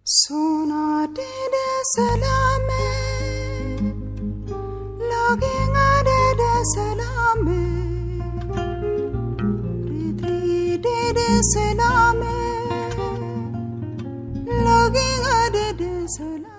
Sona dede salame, loginga dede salame, ritri dede salame, loginga dede salame.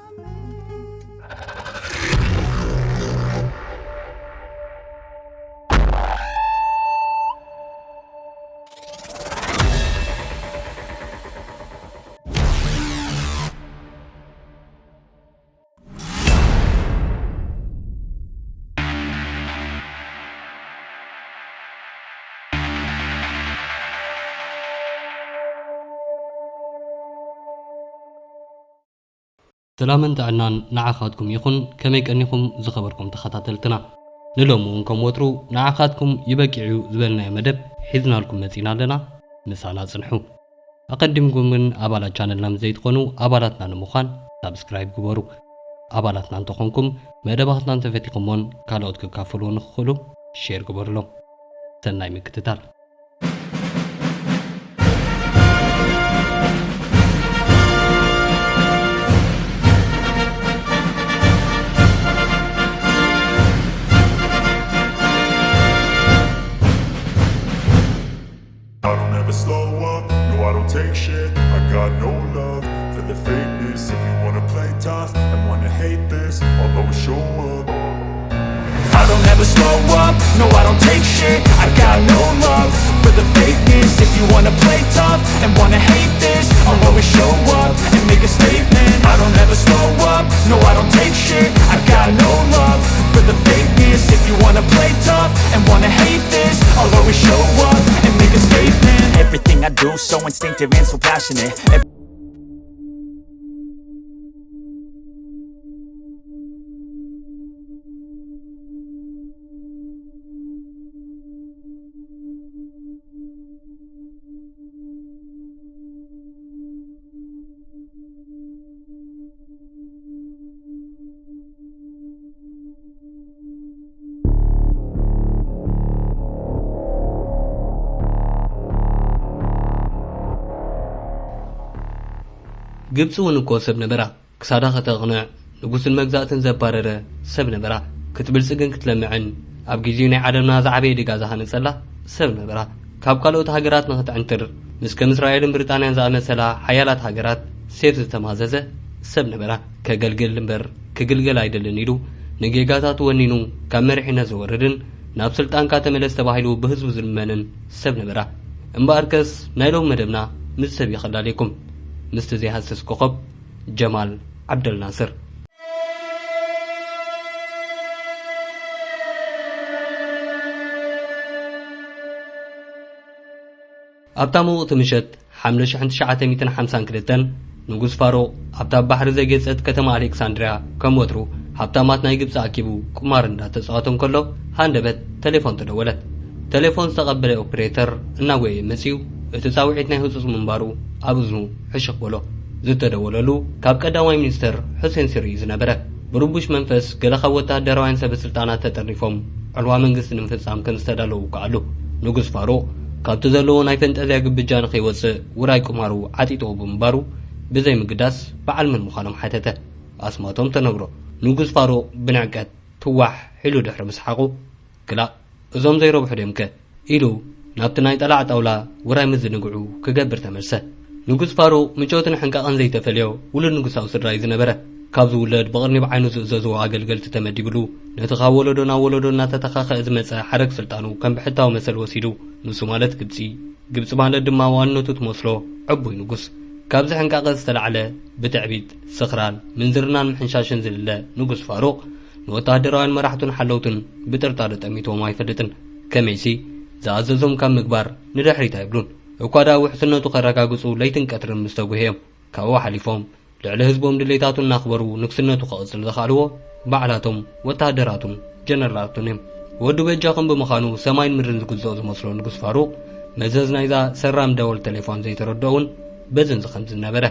ሰላምን ጥዕናን ንዓኻትኩም ይኹን። ከመይ ቀኒኹም ዝኸበርኩም ተኸታተልትና? ንሎሚ እውን ከም ወትሩ ንዓኻትኩም ይበቂዕ እዩ ዝበልናዮ መደብ ሒዝናልኩም መጺና ኣለና። ምሳና ጽንሑ። ኣቐዲምኩም ግን ኣባላት ቻነልና ምስ ዘይትኾኑ ኣባላትና ንምዃን ሳብስክራይብ ግበሩ። ኣባላትና እንተኾንኩም መደባትና እንተፈቲኹሞን ካልኦት ክካፈሉ ንኽኽእሉ ሼር ግበሩሎም። ሰናይ ምክትታል። I don't ever slow up, no, I don't take shit. I got no love for the fakeness. If you wanna play tough and wanna hate this, I'll always show up. I don't ever slow up, no, I don't take shit. I got no love for the fakeness. If you wanna play tough and wanna hate this, I'll always show up and make a statement. I don't ever slow up, no, I don't take shit. I got no love for the fakeness. If you wanna play tough and wanna hate this, I'll always show up and make a statement. Everything I do so instinctive and so passionate. Every- ግብጺ እውን እኮ ሰብ ነበራ። ክሳዳ ከተቕንዕ፣ ንጉስን መግዛእትን ዘባረረ ሰብ ነበራ። ክትብልጽግን ክትለምዕን፣ ኣብ ግዜኡ ናይ ዓለምና ዝዓበየ ዲጋ ዝሃነጸላ ሰብ ነበራ። ካብ ካልኦት ሃገራት ንኽትዕንትር፣ ምስ ከም እስራኤልን ብሪጣንያን ዝኣመሰላ ሓያላት ሃገራት ሴፍ ዝተማዘዘ ሰብ ነበራ። ከገልግል እምበር ክግልገል ኣይደልን ኢሉ፣ ንጌጋታቱ ወኒኑ ካብ መሪሕነት ዝወርድን፣ ናብ ስልጣንካ ተመለስ ተባሂሉ ብህዝቡ ዝልመንን ሰብ ነበራ። እምበኣርከስ ናይ ሎሚ መደብና ምስ ሰብ ይኸላለየኩም። ምስቲ ዘይሃስስ ኮኸብ ጀማል ዓብደልናስር። ኣብታ ምውቕቲ ምሸት ሓምለ ሽሕን ትሽዓተ ሚእትን ሓምሳን ክልተን ንጉስ ፋሩቕ ኣብታ ኣብ ባሕሪ ዘጌጸት ከተማ ኣሌክሳንድርያ ከም ወትሩ ሃብታማት ናይ ግብጺ ኣኪቡ ቁማር እንዳተጻወተ እንከሎ ሃንደበት ተሌፎን ተደወለት። ተሌፎን ዝተቐበለ ኦፕሬተር እናጎየ መጺኡ እቲ ጻውዒት ናይ ህጹጽ ምንባሩ ኣብ እዝኑ ሕሽኽ በሎ። ዝተደወለሉ ካብ ቀዳማይ ሚኒስተር ሑሴን ስሪ እዩ ዝነበረ። ብርቡሽ መንፈስ ገለ ካብ ወተሃደራውያን ሰበ ስልጣናት ተጠርኒፎም ዕልዋ መንግስቲ ንምፍጻም ከም ዝተዳለዉ ከኣሉ። ንጉስ ፋሩቕ ካብቲ ዘለዎ ናይ ፈንጠዝያ ግብጃ ንኸይወጽእ ውራይ ቁማሩ ዓጢጥዎ ብምንባሩ ብዘይ ምግዳስ በዓል መን ምዃኖም ሓተተ። ኣስማቶም ተነግሮ። ንጉስ ፋሩቕ ብንዕቀት ትዋሕ ኢሉ ድሕሪ ምስሓቑ፣ ክላእ እዞም ዘይረብሑ ድዮምከ? ኢሉ ናብቲ ናይ ጠላዕ ጣውላ ውራይ ምዝንግዑ ክገብር ተመልሰ። ንጉስ ፋሩቕ ምቾትን ሕንቃቕን ዘይተፈልዮ ውሉድ ንጉሳዊ ስድራ እዩ ዝነበረ። ካብ ዝውለድ ብቕርኒ ብዓይኑ ዝእዘዝዎ ኣገልገልቲ ተመዲብሉ፣ ነቲ ካብ ወለዶ ናብ ወለዶ እናተተኻኸአ ዝመጸ ሓረግ ስልጣኑ ከም ብሕታዊ መሰል ወሲዱ፣ ንሱ ማለት ግብጺ፣ ግብጺ ማለት ድማ ዋንነቱ ትመስሎ ዕቡይ ንጉስ። ካብዚ ሕንቃቐ ዝተላዕለ ብትዕቢት፣ ስኽራን፣ ምንዝርናን ምሕንሻሽን ዝልለ ንጉስ ፋሩቕ፣ ንወተሃደራውያን መራሕቱን ሓለውቱን ብጥርጣረ ጠሚትዎም ኣይፈልጥን። ከመይሲ፣ ዝኣዘዞም ካብ ምግባር ንድሕሪት ኣይብሉን። እኳ ደኣ ውሕስነቱ ከረጋግጹ ለይትን ቀትርን ምስ ተጉህዮም፣ ካብኡ ሓሊፎም፣ ልዕሊ ህዝቦም ድሌታቱ እናኽበሩ ንግስነቱ ከቕጽል ዘኽኣልዎ ባዕላቶም ወተሃደራቱን ጀነራላቱን እዮም። ወዲ በጃኹም ብምዃኑ ሰማይን ምድርን ዝግዝኦ ዝመስሎ ንጉስ ፋሩቕ፣ መዘዝ ናይዛ ሰራም ደወል ተሌፎን ዘይተረድኦ እውን በዚ እዚ ከምዚ ነበረ።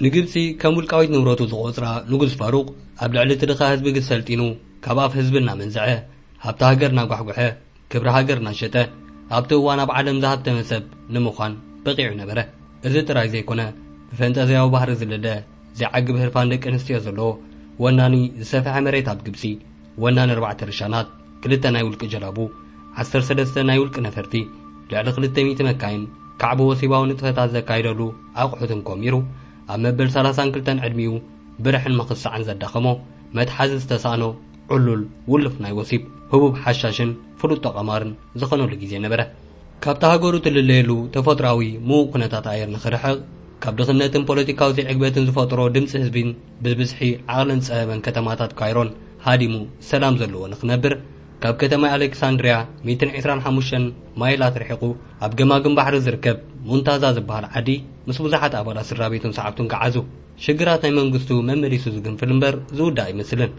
ንግብጺ ከም ውልቃዊት ንብረቱ ዝቖጽራ ንጉስ ፋሩቕ፣ ኣብ ልዕሊ እቲ ድኻ ህዝቢ ግስ ሰልጢኑ፣ ካብ ኣፍ ህዝቢ እናመንዝዐ፣ ሃብቲ ሃገር እናጓሕጉሐ፣ ክብሪ ሃገር እናሸጠ፣ ኣብቲ እዋን ኣብ ዓለም ዝሃብተመ ሰብ ንምዃን በቒዑ ነበረ። እዚ ጥራይ ዘይኮነ፣ ብፈንጠዝያዊ ባህሪ ዝልለ፣ ዘይዓግብ ህርፋን ደቂ ኣንስትዮ ዘለዎ፣ ወናኒ ዝሰፍሐ መሬት ኣብ ግብጺ፣ ወናኒ ኣርባዕተ ርሻናት፣ ክልተ ናይ ውልቂ ጀላቡ፣ ዓሰርተ ሰለስተ ናይ ውልቂ ነፈርቲ፣ ልዕሊ ክልተ ሚእቲ መካይን፣ ካዕቦ ወሲባዊ ንጥፈታት ዘካይደሉ ኣቑሑትን ኮሚሩ፣ ኣብ መበል ሰላሳን ክልተን ዕድሚኡ ብርሕን ምኽሳዕን ዘዳኸሞ፣ መትሓዚ ዝተሳእኖ፣ ዕሉል፣ ውሉፍ ናይ ወሲብ፣ ህቡብ ሓሻሽን ፍሉጥ ጠቐማርን ዝኾነሉ ግዜ ነበረ። ካብታ ሃገሩ ትልለየሉ ተፈጥሮኣዊ ምዉቕ ኩነታት ኣየር ንኽርሕቕ፣ ካብ ድኽነትን ፖለቲካዊ ዘይዕግበትን ዝፈጥሮ ድምጺ ህዝቢን ብብዝሒ ዓቕልን ጸበበን ከተማታት ካይሮን ሃዲሙ ሰላም ዘለዎ ንኽነብር፣ ካብ ከተማ ኣሌክሳንድርያ ሚእትን ዕስራን ሓሙሽተን ማይላት ርሒቑ ኣብ ገማግም ባሕሪ ዝርከብ ሙንታዛ ዝበሃል ዓዲ ምስ ብዙሓት ኣባላት ስድራ ቤቱን ሰዓብቱን ገዓዙ። ሽግራት ናይ መንግስቱ መመሊሱ ዝግንፍል እምበር ዝውዳእ ኣይመስልን።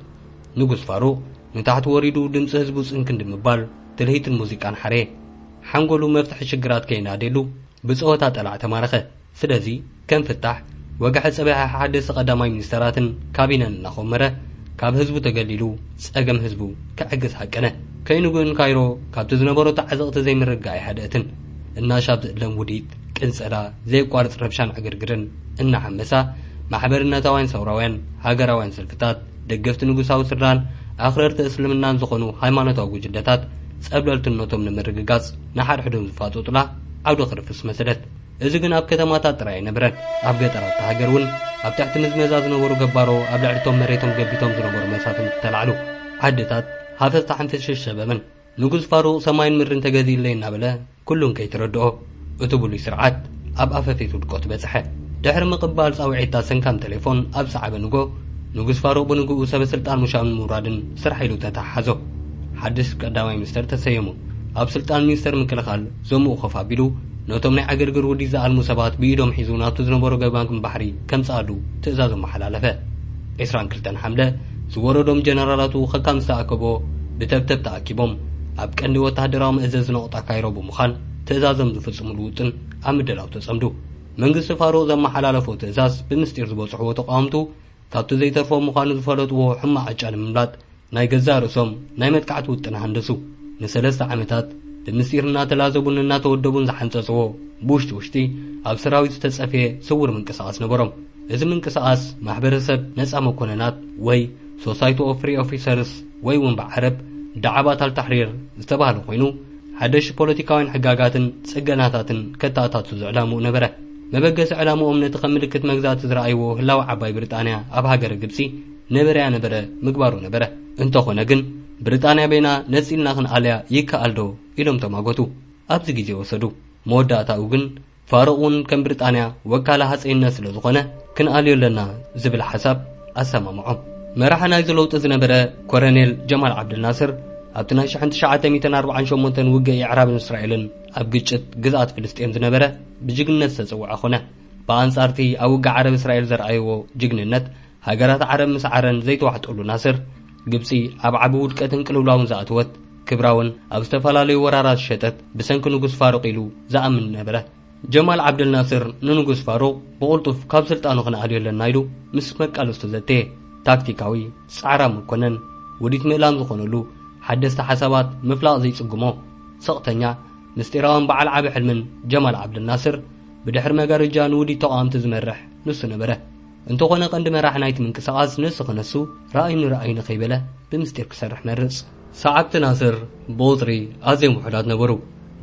ንጉስ ፋሩቕ ንታሕቲ ወሪዱ ድምፂ ህዝቡ ፅንክን ንምባል ትልሂትን ሙዚቃን ሓረየ። ሓንጎሉ መፍትሒ ሽግራት ከይናደሉ ብፀወታ ጠላዕ ተማረኸ። ስለዚ ከም ፍታሕ ወግሐ ፀብሐ ሓደስቲ ቀዳማይ ሚኒስተራትን ካቢነን እናኾመረ ካብ ህዝቡ ተገሊሉ ፀገም ህዝቡ ክዕግስ ሃቀነ። ከይንጉእን ካይሮ ካብቲ ዝነበሮ ተዓዘቕቲ ዘይምርግጋእ ኣይሃደእትን። እናሻብ ዝእለም ውዲት፣ ቅንጸላ፣ ዘየቋርጽ ረብሻን ዕግርግርን እናሓመሳ፣ ማሕበርነታውያን ሰውራውያን፣ ሃገራውያን ሰልፍታት፣ ደገፍቲ ንጉሳዊ ስድራን ኣኽረርቲ እስልምናን ዝኾኑ ሃይማኖታዊ ጉጅለታት ጸብለልትነቶም ንምርግጋጽ ንሓድሕዶም ዝፋጠጡላ ዓውዲ ክርፍስ መሰለት። እዚ ግን ኣብ ከተማታት ጥራይ ኣይነበረን። ኣብ ገጠራት እታ ሃገር እውን ኣብ ትሕቲ ምዝመዛ ዝነበሩ ገባሮ ኣብ ልዕሊ እቶም መሬቶም ገቢቶም ዝነበሩ መሳፍንቲ ተላዕሉ። ዓድታት ሃፈስታ ሕንፍሽሽ ሰበበን። ንጉስ ፋሩቕ ሰማይን ምድርን ተገዚኡለይ እናበለ ኩሉ እንከይተረድኦ፣ እቲ ብሉይ ስርዓት ኣብ ኣፈፌት ውድቀቱ በጽሐ። ድሕሪ ምቕባል ጻውዒት እታ ሰንካም ቴሌፎን ኣብ ሰዓበ ንጎ፣ ንጉስ ፋሩቕ ብንግኡ ሰበ ስልጣን ምሻምን ምውራድን ስራሕ ኢሉ ተተሓሓዞ። ሓድሽ ቀዳማይ ሚኒስተር ተሰየሙ። ኣብ ስልጣን ሚኒስተር ምክልኻል ዘምኡ ኮፍ ኣቢሉ፣ ነቶም ናይ ዕግርግር ውዲት ዝኣልሙ ሰባት ብኢዶም ሒዙ ናብቲ ዝነበሮ ገማግም ባሕሪ ከምጽኣሉ ትእዛዝ ኣመሓላለፈ። ዕስራን ክልተን ሓምለ ዝወረዶም ጀነራላቱ ከካም ዝተኣከቦ ብተብተብ ተኣኪቦም ኣብ ቀንዲ ወተሃደራዊ መእዘዚ ነቑጣ ካይሮ ብምዃን ትእዛዞም ዝፍጽምሉ ውጥን ኣብ ምድላው ተጸምዱ። መንግስቲ ፋሩቕ ዘመሓላለፎ ትእዛዝ ብምስጢር ዝበጽሕዎ ተቓወምቱ ካብቲ ዘይተርፎም ምዃኑ ዝፈለጥዎ ሕማቕ ዕጫ ንምምላጥ ናይ ገዛእ ርእሶም ናይ መጥቃዕቲ ውጥን ሃንደሱ። ንሰለስተ ዓመታት ብምስጢር እናተላዘቡን እናተወደቡን ዝሓንጸጽዎ ብውሽጢ ውሽጢ ኣብ ሰራዊት ዝተጸፍየ ስውር ምንቅስቓስ ነበሮም። እዚ ምንቅስቓስ ማሕበረሰብ ነጻ መኮነናት ወይ ሶሳይቲ ኦፍ ፍሪ ኦፊሰርስ ወይ እውን ብዓረብ ዳዓባት ኣልታሕሪር ዝተባህለ ኮይኑ፣ ሓደሽ ፖለቲካውያን ሕጋጋትን ጽገናታትን ከተኣታቱ ዝዕላምኡ ነበረ። መበገሲ ዕላምኦም ነቲ ከም ምልክት መግዛእቲ ዝረኣይዎ ህላወ ዓባይ ብሪጣንያ ኣብ ሃገረ ግብጺ ነበረያ ነበረ ምግባሩ ነበረ። እንተኾነ ግን ብሪጣንያ በይና ነጺልና ክንኣልያ ይከኣል ዶ ኢሎም ተማጎቱ። ኣብዚ ግዜ ወሰዱ። መወዳእታኡ ግን ፋሩቕ እውን ከም ብሪጣንያ ወካላ ሃጸይነት ስለ ዝኾነ ክንኣልዮ ኣለና ዝብል ሓሳብ ኣሰማምዖም። መራሒ ናይዚ ለውጢ ዝነበረ ኮረኔል ጀማል ዓብደልናስር ኣብቲ ናይ ሽሕን ትሽዓተ ሚእትን ኣርባዓን ሸሞንተን ውግእ የዕራብን እስራኤልን ኣብ ግጭት ግዝኣት ፍልስጤም ዝነበረ ብጅግንነት ዝተጸውዐ ኾነ። ብኣንጻርቲ ኣብ ውግእ ዓረብ እስራኤል ዘርኣይዎ ጅግንነት ሃገራት ዓረብ ምስ ዓረን ዘይተዋሕጠሉ ናስር፣ ግብጺ ኣብ ዓቢ ውድቀትን ቅልውላውን ዝኣተወት፣ ክብራውን ኣብ ዝተፈላለዩ ወራራት ዝሸጠት ብሰንኪ ንጉስ ፋሩቕ ኢሉ ዝኣምን ነበረ። ጀማል ዓብደልናስር ንንጉስ ፋሩቕ ብቕልጡፍ ካብ ስልጣኑ ክንኣልዮ ኣለና ኢሉ ምስ መቃለስቱ ዘተየ። ታክቲካዊ፣ ጻዕራም መኮነን፣ ውዲት ምእላም ዝኾነሉ፣ ሓደስቲ ሓሳባት ምፍላቕ ዘይጽግሞ፣ ስቕተኛ፣ ምስጢራውን በዓል ዓቢ ሕልምን ጀማል ዓብደልናስር፣ ብድሕሪ መጋረጃ ንውዲት ተቓወምቲ ዝመርሕ ንሱ ነበረ። እንተኾነ ቀንዲ መራሒ ናይቲ ምንቅስቓስ ንሱ ክነሱ፣ ራእይ ንራእይ ንኸይበለ ብምስጢር ክሰርሕ መርጽ። ሰዓብቲ ናስር ብቑጽሪ ኣዝዮም ውሑዳት ነበሩ።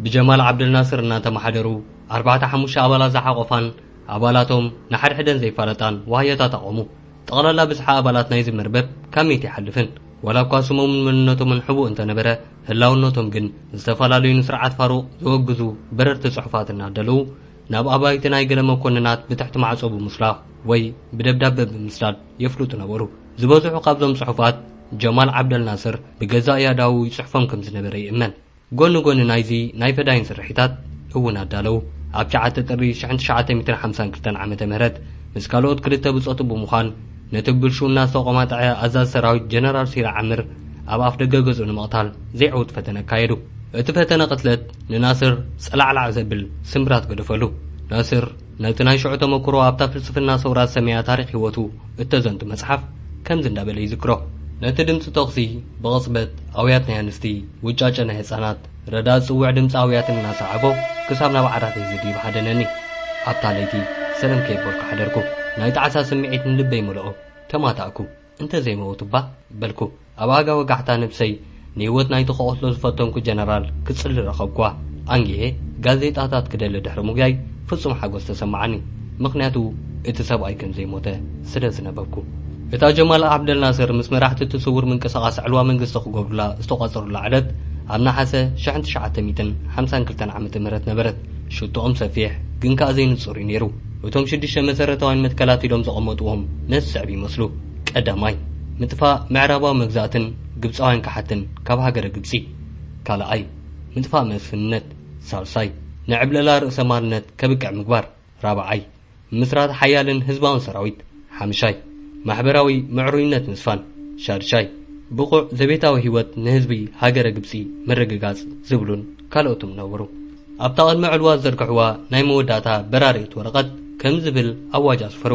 ብጀማል ዓብደልናስር እናተመሓደሩ ኣርባዕተ ሓሙሽተ ኣባላት ዝሓቖፋን ኣባላቶም ንሓድሕደን ዘይፋለጣን ዋህዮታት ኣቖሙ። ጠቕላላ ብዝሒ ኣባላት ናይዚ መርበብ ካብ ሚእቲ ኣይሓልፍን። ዋላ እኳ ስሞምን መንነቶምን ሕቡእ እንተነበረ፣ ህላውነቶም ግን ዝተፈላለዩ ንስርዓት ፋሩቕ ዘወግዙ በረርቲ ጽሑፋት እናደለዉ፣ ናብ ኣባይቲ ናይ ገለ መኮንናት ብትሕቲ ማዕጾ ብምስላኽ ወይ ብደብዳበ ብምስዳድ የፍልጡ ነበሩ። ዝበዝሑ ካብዞም ጽሑፋት ጀማል ዓብደልናስር ብገዛእ ያዳዉ ይጽሕፎም ከም ዝነበረ ይእመን። ጎኒ ጎኒ ናይዚ ናይ ፈዳይን ስርሒታት እውን ኣዳለዉ። ኣብ ትሽዓተ ጥሪ ሽሕን ትሽዓተ ሚእትን ሓምሳን ክልተን ዓመተ ምህረት ምስ ካልኦት ክልተ ብጾቱ ብምዃን ነቲ ብብልሽውና ዝተቖማጥዐ ኣዛዚ ሰራዊት ጀነራል ሲራ ዓምር ኣብ ኣፍ ደገ ገዝኡ ንምቕታል ዘይዕውት ፈተነ ኣካየዱ። እቲ ፈተነ ቅትለት ንናስር ጸላዕላዕ ዘብል ስምብራት ገደፈሉ። ናስር ነቲ ናይ ሽዑ ተመክሮ ኣብታ ፍልስፍና ሰውራ ዝሰመያ ታሪኽ ህይወቱ እተዘንቱ መጽሓፍ ከምዚ እንዳበለ ይዝክሮ። ነቲ ድምጺ ተኹሲ ብቕጽበት ኣውያት ናይ ኣንስቲ፣ ውጫጨ ናይ ህጻናት፣ ረዳእ ጽውዕ ድምጺ ኣውያትን እናሰዓቦ ክሳብ ናብ ዓራተይ ዝድይብ ሓደነኒ። ኣብታ ለይቲ ሰለም ከየበልኩ ሓደርኩ። ናይ ጣዕሳ ስምዒት ንልበይ መለኦ። ተማታእኩ። "እንተ ዘይመወቱ እባ?" በልኩ። ኣብ ኣጋ ወጋሕታ ነብሰይ ንህይወት ናይቲ ክቐትሎ ዝፈተንኩ ጀነራል ክጽሊ ረኸብኩዋ። ኣንጊሄ ጋዜጣታት ክደሊ ድሕሪ ምጉያይ ፍጹም ሓጎስ ተሰማዓኒ። ምኽንያቱ እቲ ሰብኣይ ከም ዘይሞተ ስለ ዝነበብኩ። እታ ጀማል ዓብደልናስር ምስ መራሕቲ እቲ ስውር ምንቅስቓስ ዕልዋ መንግስቲ ክገብሩላ ዝተቋጸሩላ ዕለት ኣብ ነሓሰ ሽሕን ትሽዓተ ሚእትን ሓምሳን ክልተን ዓመተ ምህረት ነበረት። ሽቶኦም ሰፊሕ ግን ከኣ ዘይንጹር እዩ ነይሩ። እቶም ሽዱሽተ መሰረታውያን መትከላት ኢሎም ዘቐመጥዎም ነዚ ዝስዕብ ይመስሉ። ቀዳማይ፣ ምጥፋእ ምዕራባዊ መግዛእትን ግብጻውያን ከሓትን ካብ ሃገረ ግብጺ። ካልኣይ፣ ምጥፋእ መስፍንነት። ሳልሳይ፣ ንዕብለላ ርእሰ ማልነት ከብቅዕ ምግባር። ራብዓይ፣ ምስራት ሓያልን ህዝባውን ሰራዊት። ሓምሻይ፣ ማሕበራዊ ምዕሩይነት ምስፋን። ሻድሻይ፣ ብቑዕ ዘቤታዊ ህይወት ንህዝቢ ሃገረ ግብጺ ምርግጋጽ ዝብሉን ካልኦትን ነበሩ። ኣብታ ቅድሚ ዕልዋ ዝዘርግሕዋ ናይ መወዳእታ በራሪት ወረቐት ከም ዝብል ኣዋጅ ኣስፈሩ።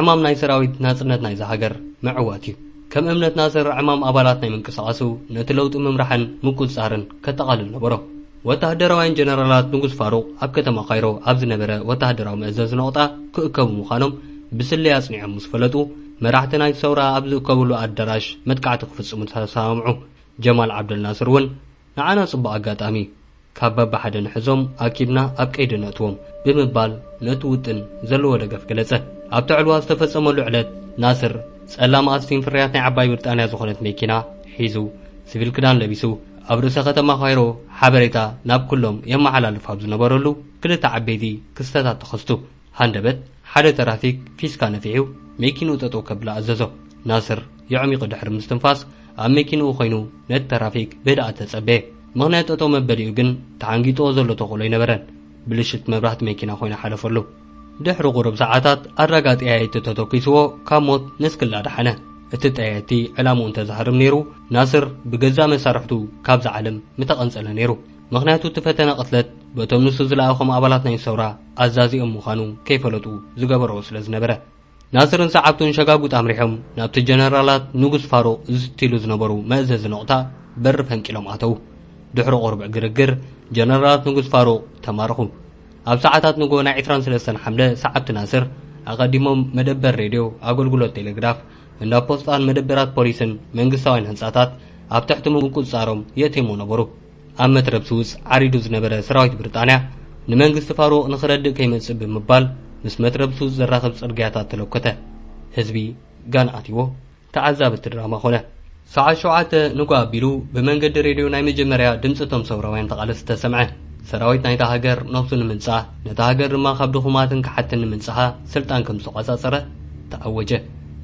ዕማም ናይ ሰራዊት ናጽነት ናይዛ ሃገር ምዕዋት እዩ። ከም እምነት ናስር ዕማም ኣባላት ናይ ምንቅስቓሱ ነቲ ለውጢ ምምራሕን ምቁጽጻርን ከጠቓልል ነበሮ። ወተሃደራውያን ጀነራላት ንጉስ ፋሩቕ ኣብ ከተማ ካይሮ ኣብ ዝነበረ ወተሃደራዊ መእዘዚ ነቑጣ ክእከቡ ምዃኖም ብስለያ ኣጽኒዖም ምስ ፈለጡ፣ መራሕቲ ናይቲ ሰውራ ኣብ ዝእከብሉ ኣዳራሽ መጥቃዕቲ ክፍጽሙ ተሰማምዑ። ጀማል ዓብደልናስር እውን፣ "ንዓና ጽቡቕ ኣጋጣሚ፣ ካብ በብሓደ ንሕዞም ኣኪብና ኣብ ቀይዲ ነእትዎም" ብምባል ነቲ ውጥን ዘለዎ ደገፍ ገለጸ። ኣብቲ ዕልዋ ዝተፈጸመሉ ዕለት ናስር ጸላም ኣስፊን ፍርያት ናይ ዓባይ ብሪጣንያ ዝኾነት መኪና ሒዙ፣ ሲቪል ክዳን ለቢሱ፣ ኣብ ርእሰ ከተማ ካይሮ ሓበሬታ ናብ ኩሎም የመሓላልፍ ኣብ ዝነበረሉ ክልተ ዓበይቲ ክስተታት ተኸስቱ። ሃንደበት ሓደ ተራፊክ ፊስካ ነፊሑ መኪንኡ ጠጠው ከብላ ኣዘዞ። ናስር የዕሚቑ ድሕሪ ምስትንፋስ ኣብ መኪንኡ ኮይኑ ነቲ ተራፊክ ብህድኣት ተጸበየ። ምኽንያት ጠጠው መበሊኡ ግን ተሓንጊጥዎ ዘሎ ተኽእሎ ኣይነበረን። ብልሽት መብራህቲ መኪና ኮይኑ ሓለፈሉ። ድሕሪ ቁሩብ ሰዓታት ኣረጋጥያይቲ ተተኲስዎ ካብ ሞት ነስክላ ደሓነ። እቲ ጠያይቲ ዕላምኡ እንተዝሃርም ነይሩ፣ ናስር ብገዛእ መሳርሕቱ ካብዛ ዓለም ምተቐንጸለ ነይሩ። ምኽንያቱ እቲ ፈተነ ቅትለት በቶም ንሱ ዝለኣኾም ኣባላት ናይ ሰውራ ኣዛዚኦም ምዃኑ ከይፈለጡ ዝገበርዎ ስለ ዝነበረ። ናስርን ሰዓብቱን ሸጋጉጥ ኣምሪሖም ናብቲ ጀነራላት ንጉስ ፋሩቕ ዝትሉ ዝነበሩ መእዘዚ ነቑጣ በሪ ፈንቂሎም ኣተዉ። ድሕሪ ቁሩብ ግርግር ጀነራላት ንጉስ ፋሩቕ ተማረኹ። ኣብ ሰዓታት ንግሆ ናይ ዕስራን ሰለስተን ሓምለ ሰዓብቲ ናስር ኣቐዲሞም መደበር ሬድዮ፣ ኣገልግሎት ቴሌግራፍ፣ እንዳ ፖስጣን መደበራት ፖሊስን መንግስታውያን ህንጻታት ኣብ ትሕቲ ምቁጽጻሮም የእትየሞ ነበሩ። ኣብ መትረብ ስዊዝ ዓሪዱ ዝነበረ ሰራዊት ብሪጣንያ ንመንግስቲ ፋሩቕ ንኽረድእ ከይመጽእ ብምባል ምስ መትረብ ስዊዝ ዘራኽብ ጽርግያታት ተለኮተ። ህዝቢ ጋን ኣትይዎ ተዓዛቢ እቲ ድራማ ኾነ። ሰዓት ሸውዓተ ንግሆ ኣቢሉ ብመንገዲ ሬድዮ ናይ መጀመርያ ድምጺ እቶም ሰውራውያን ተቓለስቲ ተሰምዐ። ሰራዊት ናይታ ሃገር ነብሱ ንምንጻህ፣ ነታ ሃገር ድማ ካብ ድኹማትን ከሓትን ንምንጻሃ ስልጣን ከም ዝተቖጻጸረ ተኣወጀ።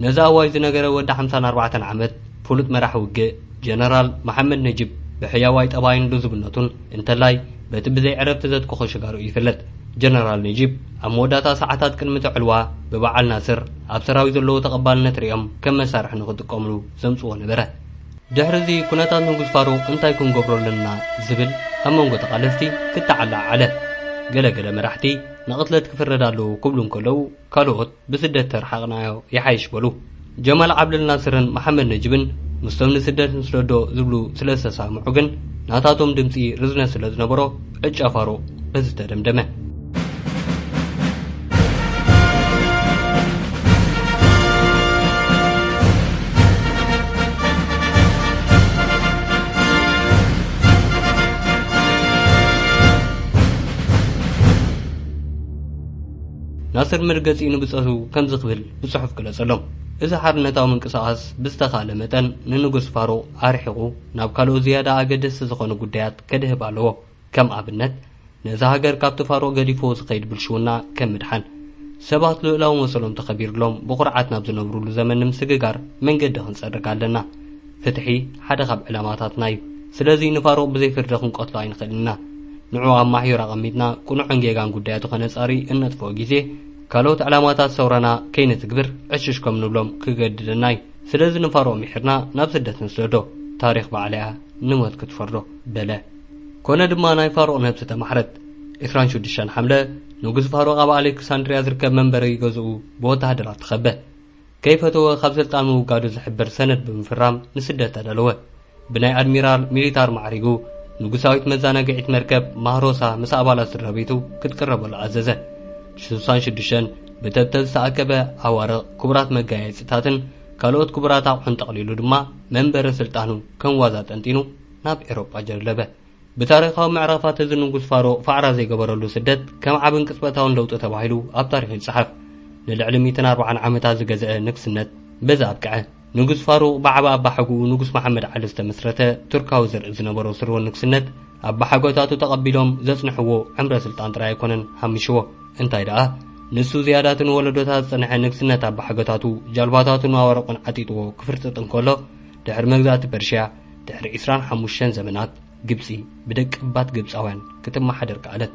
ነዚ ኣዋጅ ዝነገረ ወዲ ሓምሳን ኣርባዕተን ዓመት ፍሉጥ መራሒ ውግእ ጀነራል መሓመድ ነጂብ ብሕያዋይ ጠባይን ልዙብነቱን እንተላይ በቲ ብዘይ ዕረፍቲ ዘትክኾ ሽጋሩ ይፍለጥ። ጀነራል ነጂብ ኣብ መወዳእታ ሰዓታት ቅድሚ እቲ ዕልዋ ብበዓል ናስር ኣብ ሰራዊት ዘለዎ ተቐባልነት ሪኦም ከም መሳርሒ ንኽጥቀምሉ ዘምጽዎ ነበረ። ድሕሪ እዚ ኩነታት ንጉስ ፋሩቕ እንታይ ክንገብሮ ኣለና ዝብል ኣብ መንጎ ተቓለስቲ ክተዓላዓለ። ገለገለ መራሕቲ ንቕትለት ክፍረድ ኣለዎ ክብሉ እንከለዉ፣ ካልኦት ብስደት ተርሓቕናዮ ይሓይሽ በሉ። ጀማል ዓብደል ናስርን መሓመድ ነጅብን ምስቶም ንስደት ንስደዶ ዝብሉ ስለ ዝተሳምዑ ግን ናታቶም ድምጺ ርዝነት ስለ ዝነበሮ ዕጫ ፋሩቕ በዚ ተደምደመ። ናስር መርገጺኡ ንብጸቱ ከምዚ ክብል ብጽሑፍ ገለጸሎም። እዚ ሓርነታዊ ምንቅስቓስ ብዝተኻእለ መጠን ንንጉስ ፋሩቕ ኣርሒቑ ናብ ካልኦት ዝያዳ ኣገደስቲ ዝኾኑ ጉዳያት ከድህብ ኣለዎ። ከም ኣብነት፣ ነዛ ሃገር ካብቲ ፋሩቕ ገዲፍዎ ዝኸይድ ብልሽውና ከም ምድሓን፣ ሰባት ልኡላዊ መሰሎም ተኸቢርሎም ብኹርዓት ናብ ዝነብሩሉ ዘመን ንምስግጋር መንገዲ ክንጸርግ ኣለና። ፍትሒ ሓደ ካብ ዕላማታትና እዩ። ስለዚ ንፋሩቕ ብዘይ ፍርዲ ክንቀትሎ ኣይንኽእልን ኢና። ንዕኡ ኣብ ማሕዩር ኣቐሚጥና ቅኑዕን ጌጋን ጉዳያቱ ከነጻሪ እነጥፍኦ ግዜ፣ ካልኦት ዕላማታት ሰውራና ከይንትግብር ዕሽሽ ከም ንብሎም ክገድደና እዩ። ስለዚ ንፋሩቕ ሚሒርና ናብ ስደት ንስደዶ። ታሪኽ ባዕላ እያ ንሞት ክትፈርዶ፣ በለ። ኮነ ድማ ናይ ፋሩቕ ነብሲ ተማሕረት። ዕስራን ሽዱሽተን ሓምለ፣ ንጉስ ፋሩቕ ኣብ ኣሌክሳንድርያ ዝርከብ መንበሪ ገዝኡ ብወተሃደራት ተኸበ። ከይፈተወ ካብ ስልጣን ምውጋዱ ዝሕብር ሰነድ ብምፍራም ንስደት ተዳለወ። ብናይ ኣድሚራል ሚሊታር ማዕሪጉ ንጉሳዊት መዘናግዒት መርከብ ማህሮሳ ምስ ኣባላት ስድራ ቤቱ ክትቅረበሉ ኣዘዘ። ሽሳን ሽዱሽተን ብተብተብ ዝተኣከበ ኣዋርቕ፣ ክቡራት መጋየፅታትን ካልኦት ክቡራት ኣቑሑን ጠቕሊሉ ድማ መንበረ ስልጣኑ ከም ዋዛ ጠንጢኑ ናብ ኤሮጳ ጀለበ። ብታሪኻዊ ምዕራፋት እዚ ንጉስ ፋሩቕ ፋዕራ ዘይገበረሉ ስደት ከም ዓብን ቅጽበታውን ለውጢ ተባሂሉ ኣብ ታሪኽ ይጸሓፍ። ንልዕሊ ሚእትን ኣርባዓን ዓመታት ዝገዝአ ንግስነት በዚ ኣብቅዐ። ንጉስ ፋሩቕ ብዓቢ ኣባሓጉኡ ንጉስ መሓመድ ዓሊ ዝተመስረተ ቱርካዊ ዘርኢ ዝነበሮ ስርወ ንግስነት ኣባሓጎታቱ ተቐቢሎም ዘጽንሕዎ ዕምረ ስልጣን ጥራይ ኣይኮነን ሃሚሽዎ። እንታይ ደኣ፣ ንሱ ዝያዳቲ ንወለዶታት ዝጸንሐ ንግስነት ኣባሓጎታቱ ጃልባታቱን ኣዋርቑን ዓጢጥዎ ክፍርጥጥ እንከሎ፣ ድሕሪ መግዛእቲ ፐርሽያ፣ ድሕሪ ዕስራን ሓሙሽተን ዘመናት፣ ግብጺ ብደቀባት ግብጻውያን ክትመሓደር ከኣለት።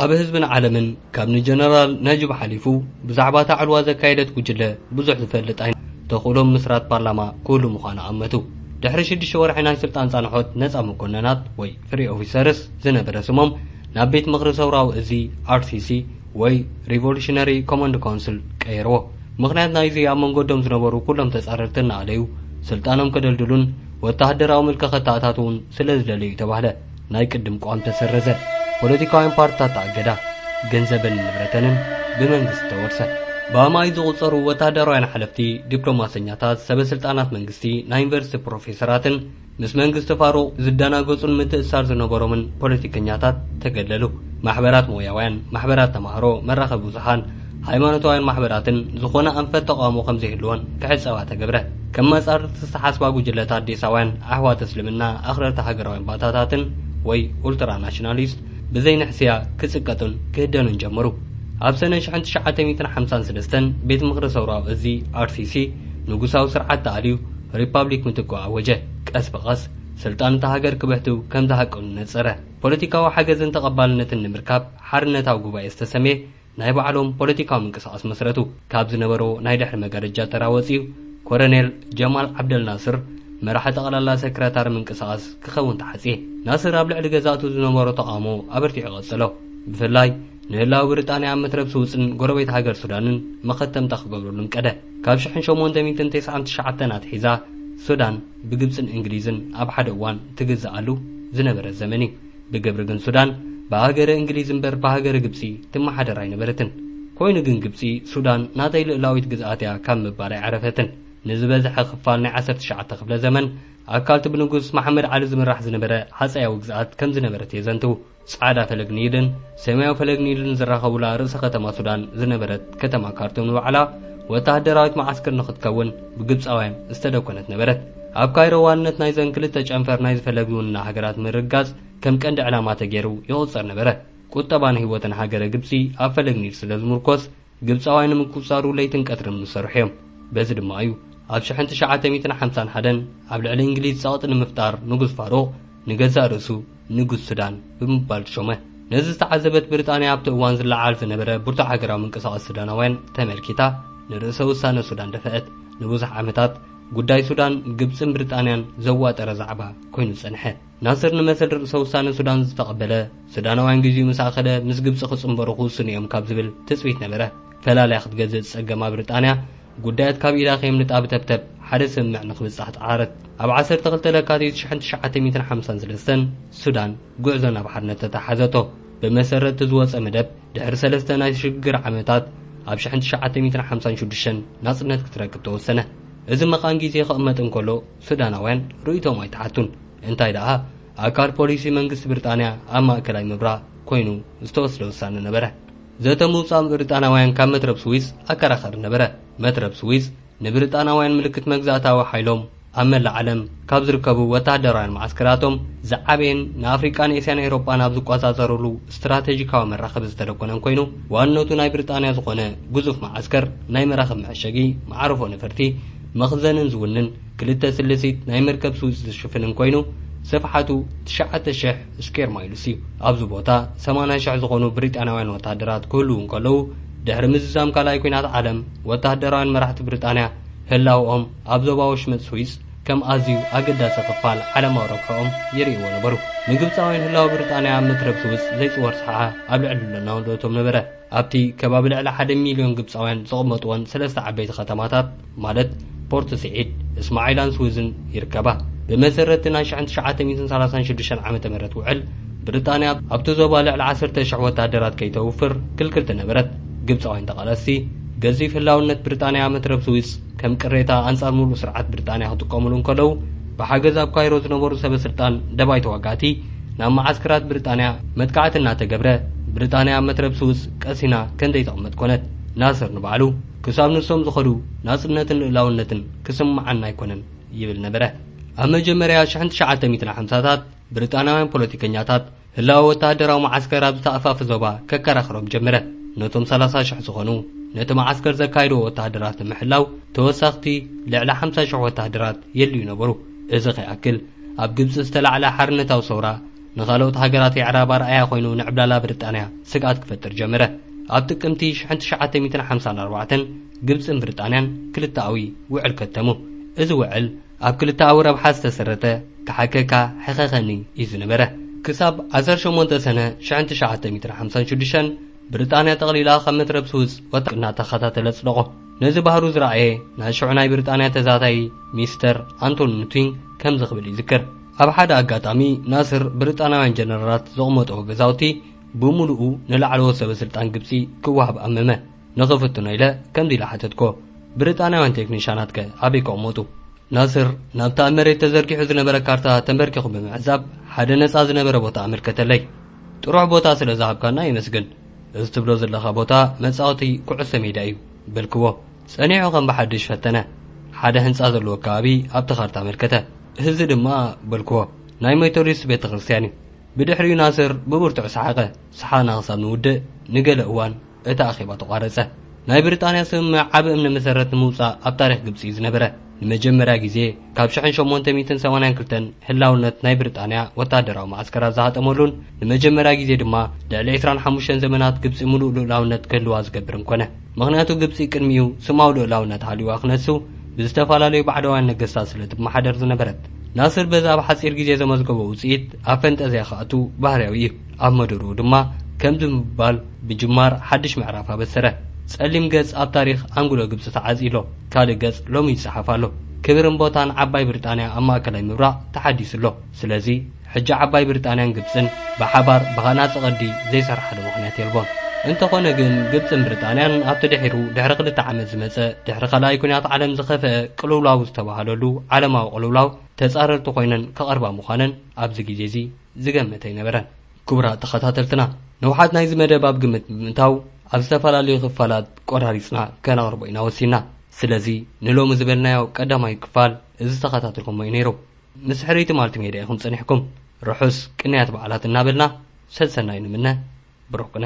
ኣብ ህዝብን ዓለምን ካብ ንጀነራል ነጅብ ሓሊፉ ብዛዕባ እታ ዕልዋ ዘካየደት ጉጅለ ብዙሕ ዝፈልጥ ኣይነ ተኽእሎም ምስራት ፓርላማ ክህሉ ምዃኑ ኣመቱ። ድሕሪ ሽዱሽተ ወርሒ ናይ ስልጣን ጻንሖት ነጻ መኮነናት ወይ ፍሪ ኦፊሰርስ ዝነበረ ስሞም ናብ ቤት ምኽሪ ሰውራዊ እዚ ኣርሲሲ ወይ ሪቮሉሽነሪ ኮማንድ ካውንስል ቀየርዎ። ምኽንያት ናይዚ ኣብ መንጎ ዶም ዝነበሩ ኩሎም ተጻረርቲ እናኣለዩ ስልጣኖም ከደልድሉን ወተሃደራዊ ምልኪ ከተኣታትዉን ስለ ዝደለዩ ተባህለ። ናይ ቅድም ቋም ተሰረዘ። ፖለቲካውያን ፓርትታት ተኣገዳ። ገንዘበንን ንብረተንን ብመንግስቲ ተወርሰ። ብኣማኢት ዝቑጸሩ ወተሃደራውያን ሓለፍቲ፣ ዲፕሎማሰኛታት፣ ሰበ ስልጣናት መንግስቲ፣ ናይ ዩኒቨርሲቲ ፕሮፌሰራትን ምስ መንግስቲ ፋሩቕ ዝደናገጹን ምትእስሳር ዝነበሮምን ፖለቲከኛታት ተገለሉ። ማሕበራት ሞያውያን፣ ማሕበራት ተማሃሮ፣ መራኸቢ ብዙሓን፣ ሃይማኖታውያን ማሕበራትን ዝኾነ ኣንፈት ተቓውሞ ከም ዘይህልወን ክዕጸዋ ተገብረ። ከም መጻርርቲ ዝተሓስባ ጉጅለታት ዴሳውያን፣ ኣሕዋት እስልምና፣ ኣኽረርቲ ሃገራውያን ባታታትን ወይ ኡልትራ ናሽናሊስት ብዘይንሕስያ ክጽቀጡን ክህደኑን ጀመሩ። ኣብ ሰነ ሽሕን ትሽዓተ ሚእትን ሓምሳን ሰለስተን ቤት ምኽሪ ሰውራዊ እዚ ኣርሲሲ ንጉሳዊ ስርዓት ተኣልዩ ሪፓብሊክ ምትክኡ ኣወጀ። ቀስ ብቐስ ስልጣን እታ ሃገር ክብሕቱ ከም ዝሃቀኑ ነጸረ። ፖለቲካዊ ሓገዝን ተቐባልነትን ንምርካብ ሓርነታዊ ጉባኤ ዝተሰምየ ናይ ባዕሎም ፖለቲካዊ ምንቅስቓስ መስረቱ። ካብ ዝነበሮ ናይ ድሕሪ መጋረጃ ተራ ወጺኡ ኮረኔል ጀማል ዓብደል ናስር መራሒ ጠቕላላ ሰክረታሪ ምንቅስቓስ ክኸውን ተሓጽየ። ናስር ኣብ ልዕሊ ገዛእቱ ዝነበሮ ተቓውሞ ኣበርቲዑ ቀጸሎ። ብፍላይ ንህላው ብሪጣንያ ኣብ መትረብ ስውጽን ጎረቤት ሃገር ሱዳንን መኸተምታ ክገብረሉ እንቀደ። ካብ ሽሕን ሸሞንተ ሚእትን ተስዓን ትሽዓተን ኣትሒዛ ሱዳን ብግብጽን እንግሊዝን ኣብ ሓደ እዋን ትግዛኣሉ ዝነበረ ዘመን እዩ። ብግብሪ ግን ሱዳን ብሃገረ እንግሊዝ እምበር ብሃገረ ግብጺ ትመሓደር ኣይነበረትን። ኮይኑ ግን ግብጺ ሱዳን ናተይ ልእላዊት ግዝኣት እያ ካብ ምባል ኣይዓረፈትን። ንዝበዝሐ ክፋል ናይ ዓሰርተ ትሽዓተ ክፍለ ዘመን ኣካልቲ ብንጉስ መሓመድ ዓሊ ዝምራሕ ዝነበረ ሃጸያዊ ግዝኣት ከም ዝነበረት የዘንትዉ። ጻዕዳ ፈለግ ኒልን ሰማያዊ ፈለግ ኒልን ዝራኸቡላ ርእሰ ከተማ ሱዳን ዝነበረት ከተማ ካርቱም ንባዕላ ወተሃደራዊት መዓስከር ንኽትከውን ብግብጻውያን ዝተደኮነት ነበረት። ኣብ ካይሮ ዋንነት ናይዘን ክልተ ጨንፈር ናይ ዝፈለግውና ሃገራት ምርጋጽ ከም ቀንዲ ዕላማ ተገይሩ ይቑጸር ነበረ። ቁጠባን ህይወትን ሃገረ ግብጺ ኣብ ፈለግ ኒል ስለ ዝምርኮስ ግብጻውያን ንምቁጽጻሩ ለይትን ቀትርን ዝሰርሑ እዮም። በዚ ድማ እዩ ኣብ ሽሕን ትሽዓተ ሚእትን ሓምሳን ሓደን ኣብ ልዕሊ እንግሊዝ ጸቕጢ ንምፍጣር ንጉስ ፋሩቕ ንገዛእ ርእሱ ንጉስ ሱዳን ብምባል ተሾመ። ነዚ ዝተዓዘበት ብሪጣንያ ኣብቲ እዋን ዝለዓል ዝነበረ ብርቱዕ ሃገራዊ ምንቅስቓስ ሱዳናውያን ተመልኪታ ንርእሰ ውሳነ ሱዳን ደፍአት። ንብዙሕ ዓመታት ጉዳይ ሱዳን ግብጽን ብሪጣንያን ዘዋጠረ ዛዕባ ኮይኑ ጸንሐ። ናስር ንመሰል ርእሰ ውሳነ ሱዳን ዝተቐበለ ሱዳናውያን ግዜኡ ምስ ኣኸለ ምስ ግብጺ ክጽንበሩ ክውስኑ እዮም ካብ ዝብል ትጽቢት ነበረ። ፈላልያ ክትገዝእ ዝጸገማ ብሪጣንያ ጉዳያት ካብ ኢዳ ከየምልጣ ብተብተብ ሓደ ስምምዕ ንኽብጻሕ ጸዓረት። ኣብ ዓሰርተ ክልተ ለካቲት ሽሕን ትሽዓተ ሚእትን ሓምሳን ሰለስተን ሱዳን ጉዕዞ ናብ ሓርነት ተተሓዘቶ። ብመሰረት እቲ ዝወጸ መደብ ድሕሪ ሰለስተ ናይ ሽግግር ዓመታት ኣብ ሽሕን ትሽዓተ ሚእትን ሓምሳን ሽዱሽተን ናጽነት ክትረክብ ተወሰነ። እዚ መቓን ግዜ ክቕመጥ እንከሎ ሱዳናውያን ርእይቶም ኣይተሓቱን። እንታይ ደኣ ኣካል ፖሊሲ መንግስቲ ብሪጣንያ ኣብ ማእከላይ ምብራቕ ኮይኑ ዝተወስደ ውሳነ ነበረ። ዘተ ምውጻእ ብሪጣንያውያን ካብ መትረብ ስዊዝ ኣከራኻሪ ነበረ። መትረብ ስዊዝ ንብሪጣንያውያን ምልክት መግዛእታዊ ሓይሎም ኣብ መላእ ዓለም ካብ ዝርከቡ ወተሃደራውያን መዓስከራቶም ዝዓበየን ንኣፍሪቃን ኤስያን ኤውሮጳን ኣብ ዝቆጻጸሩሉ ስትራቴጂካዊ መራኸቢ ዝተደኮነን ኮይኑ ዋንነቱ ናይ ብሪጣንያ ዝኾነ ግዙፍ መዓስከር ናይ መራኽብ መዐሸጊ፣ መዓርፎ ነፈርቲ፣ መኽዘንን ዝውንን ክልተ ስልሲት ናይ መርከብ ስዊዝ ዝሽፍንን ኮይኑ ስፍሓቱ ትሽዓተ ሽሕ ስኬር ማይልስ እዩ። ኣብዚ ቦታ ሰማንያ ሽሕ ዝኾኑ ብሪጣንያውያን ወተሃደራት ክህልዉ እንከለዉ ድሕሪ ምዝዛም ካልኣይ ኲናት ዓለም ወተሃደራውያን መራሕቲ ብሪጣንያ ህላውኦም ኣብ ዞባ ወሽመጥ ስዊዝ ከም ኣዝዩ ኣገዳሲ ክፋል ዓለማዊ ረብሕኦም ይርእይዎ ነበሩ። ንግብጻውያን ህላወ ብሪጣንያ ኣብ መትረብ ስዊዝ ዘይጽወር ሰሓ ኣብ ልዕሊ ልኡላውነቶም ነበረ። ኣብቲ ከባቢ ልዕሊ ሓደ ሚልዮን ግብጻውያን ዝቕመጥወን ሰለስተ ዓበይቲ ከተማታት ማለት ፖርት ስዒድ፣ እስማዒላን ስዊዝን ይርከባ። ብመሰረት ናይ ሽሕን ትሽዓተ ሚእትን ሰላሳን ሽዱሽተን ዓመተ ምህረት ውዕል ብሪጣንያ ኣብቲ ዞባ ልዕሊ ዓሰርተ ሽሕ ወተሃደራት ከይተውፍር ክልክልቲ ነበረት። ግብጻውያን ተቓለስቲ፣ ገዚፍ ህላውነት ብሪጣንያ መትረብ ስዊዝ ከም ቅሬታ ኣንጻር ሙሉእ ስርዓት ብሪጣንያ ክጥቀሙሉ እንከለዉ፣ ብሓገዝ ኣብ ካይሮ ዝነበሩ ሰበ ስልጣን ደባይ ተዋጋእቲ ናብ መዓስከራት ብሪጣንያ መጥቃዕቲ እናተገብረ፣ ብሪጣንያ ኣብ መትረብ ስዊዝ ቀሲና ከም ዘይተቐመጥ ኮነት። ናስር ንባዕሉ፣ ክሳብ ንሶም ዝኸዱ ናጽነትን ልኡላውነትን ክስምዓና ኣይኮነን ይብል ነበረ። ኣብ መጀመርያ ሽሕን ትሽዓተ ሚእትን ሓምሳታት ብሪጣንያውያን ፖለቲከኛታት ህላወ ወተሃደራዊ መዓስከር ኣብ ዝተኣፋፈ ዞባ ከከራኽሮም ጀመረ። ነቶም ሰላሳ ሽሕ ዝኾኑ ነቲ መዓስከር ዘካይድዎ ወተሃደራት ንምሕላው ተወሳኽቲ ልዕሊ ሓምሳ ሽሕ ወተሃደራት የድልዩ ነበሩ። እዚ ከይኣክል ኣብ ግብጺ ዝተላዕለ ሓርነታዊ ሰውራ ንኻልኦት ሃገራት የዕራብ ኣርኣያ ኮይኑ ንዕብላላ ብሪጣንያ ስግኣት ክፈጥር ጀመረ። ኣብ ጥቅምቲ ሽሕን ትሽዓተ ሚእትን ሓምሳን ኣርባዕተን ግብጽን ብሪጣንያን ክልተኣዊ ውዕል ከተሙ። እዚ ውዕል ኣብ ክልተኣዊ ረብሓ ዝተሰረተ፣ ክሓከካ ሕኸኸኒ እዩ ዝነበረ። ክሳብ ዓሰርተ ሸሞንተ ሰነ ሽሕን ትሽዓተ ሚእትን ሓምሳን ሽዱሽተን ብሪጣንያ ጠቕሊላ ካብ መትረብ ስዊዝ ወታ እናተኸታተለ ኣጽደቖ። ነዚ ባህሩ ዝረኣየ ናይ ሽዑ ናይ ብሪጣንያ ተዛታይ ሚስተር ኣንቶኒ ኑቲንግ ከምዚ ክብል ይዝክር። ኣብ ሓደ ኣጋጣሚ ናስር ብሪጣንያውያን ጀነራላት ዘቕመጥዎ ገዛውቲ ብምሉኡ ንላዕለዎት ሰበ ስልጣን ግብጺ ክወሃብ ኣመመ። ንኽፍትኖ ኢለ ከምዚ ኢለ ሓተትኮ፣ ብሪጣንያውያን ቴክኒሻናትከ ኣበይ ክቕመጡ? ናስር ናብቲ ኣብ መሬት ተዘርጊሑ ዝነበረ ካርታ ተንበርኪኹ ብምዕዛብ፣ ሓደ ነጻ ዝነበረ ቦታ ኣመልከተለይ። ጥሩሕ ቦታ ስለ ዝሃብካና የመስግን። እዚ ትብሎ ዘለኻ ቦታ መጻወቲ ኩዕሶ ሜዳ እዩ በልክዎ። ጸኒሑ ከም ብሓድሽ ፈተነ። ሓደ ህንጻ ዘለዎ ከባቢ ኣብቲ ካርታ ኣመልከተ። እዚ ድማ በልክዎ፣ ናይ ሜቶዲስት ቤተ ክርስቲያን እዩ። ብድሕሪኡ ናስር ብብርቱዕ ሰሓቐ። ሰሓቕና ክሳብ ንውድእ ንገለ እዋን እቲ ኣኼባ ተቋረጸ። ናይ ብሪጣንያ ስምምዕ ዓቢ እምኒ መሰረት ንምውጻእ ኣብ ታሪኽ ግብጺ እዩ ዝነበረ። ንመጀመርያ ግዜ ካብ ሽሕን ሸሞንተ ሚእትን ሰማንያን ክልተን ህላውነት ናይ ብሪጣንያ ወታደራዊ መዓስከራት ዝሃጠመሉን ንመጀመርያ ግዜ ድማ ልዕሊ ዕስራን ሓሙሽተን ዘመናት ግብጺ ምሉእ ልኡላውነት ክህልዋ ዝገብርን ኮነ። ምኽንያቱ ግብጺ ቅድሚኡ ስማዊ ልኡላውነት ሃልዩዋ ክነሱ ብዝተፈላለዩ ባዕዳውያን ነገስታት ስለ ትመሓደር ዝነበረት። ናስር በዚ ኣብ ሓጺር ግዜ ዘመዝገቦ ውጽኢት ኣብ ፈንጠዝያ ክኣቱ ባህርያዊ እዩ። ኣብ መደርኡ ድማ ከምዚ ብምባል ብጅማር ሓድሽ ምዕራፍ ኣበሰረ። ጸሊም ገጽ ኣብ ታሪኽ ኣንጉሎ ግብጺ ተዓጽዩ ኣሎ። ካልእ ገጽ ሎሚ ይጸሓፍ ኣሎ። ክብርን ቦታን ዓባይ ብሪጣንያ ኣብ ማእከላይ ምብራቕ ተሓዲሱ ኣሎ። ስለዚ ሕጂ ዓባይ ብሪጣንያን ግብጽን ብሓባር ብሃናጺ ቅዲ ዘይሰርሓሉ ምኽንያት የልቦን። እንተኾነ ግን ግብጽን ብሪጣንያን ኣብቲ ድሒሩ ድሕሪ ክልተ ዓመት ዝመጸ ድሕሪ ካልኣይ ኲናት ዓለም ዝኸፍአ ቅልውላው ዝተባህለሉ ዓለማዊ ቅልውላው ተጻረርቲ ኮይነን ክቐርባ ምዃነን ኣብዚ ግዜ እዚ ዝገመተ ኣይነበረን። ክቡራት ተኸታተልትና፣ ንውሓት ናይዚ መደብ ኣብ ግምት ብምእታው ኣብ ዝተፈላለዩ ክፋላት ቆራሪጽና ከነቕርቦ ኢና ወሲና። ስለዚ ንሎሚ ዝበልናዮ ቀዳማይ ክፋል እዚ ዝተኸታተልኩሞ እዩ ነይሩ። ምስ ሕርይቲ ማልቲ ሜድያ ኢኹም ጸኒሕኩም። ርሑስ ቅንያት በዓላት እናበልና ሰሰናዩ ንምነ። ብሩኽ ቅነ።